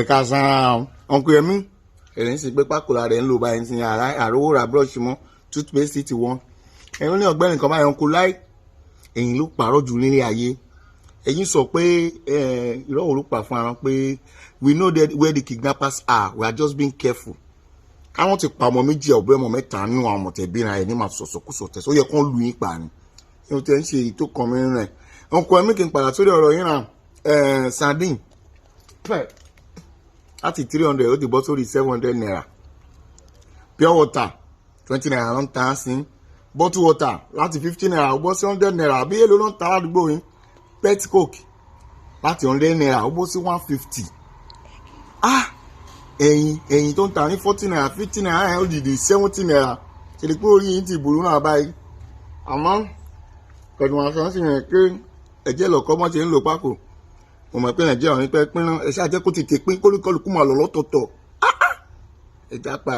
Ẹ̀ka san ọ̀nkú Yẹmí, ẹ̀rín sì pé pákòlà rẹ̀ ń lò báyìí sí àrówó ra brush mọ́, toothpaste ti wọ́n. Ẹ̀rín ní ọ̀gbẹ́ni kan báyìí, ọ̀nkú láì ẹ̀yìn ló pààrọ̀ jù nílé ayé. Ẹ̀yin sọ pé irọ́ wo ló pa fún ara pé we know that where the kidnappers are, we are just being careful. Káwọn ti pa ọmọ méjì, ọ̀bẹ ọmọ mẹ́ta nínú àwọn mọ̀tẹ́bí ra ẹ̀ ní màá sọ̀sọ̀kúsọ tẹ̀sán, ó yẹ kán lu yín pa ni. Ìhun tẹ̀ ń ṣe èyí tó kàn mí rẹ̀. Ọkọ ẹ̀mí kì í padà sórí ọ̀rọ̀ yín ràn sardine láti 300, ó ti bọ́ sórí ₦700. Pure water, ₦20 ló ń ta á sí. Bottle water láti ₦50, ó bọ́ sí ₦100. Bí èlò ló ń ta ládùúgbò yín? Pet coke láti ₦100, ó bọ́ sí 150. Ah, ẹyin, ẹyin tó ń ta ní ₦40, ₦50 ẹ̀, ó dìde ₦70. Ṣe lè pé orí yín ti burú náà báyìí? Àmọ́ pẹ̀lú aṣọ sì yẹn pé ẹ̀jẹ̀ lọ́kọ́ mọ́ ṣe ń lò pákó. Mo mọ̀ pé Nàìjíríà ò ní pẹ́ pín náà. Ẹ ṣáà jẹ́ kó tètè pín, kólúkálukú máa lọ lọ́tọ̀ọ̀tọ̀. Ẹ̀já pa.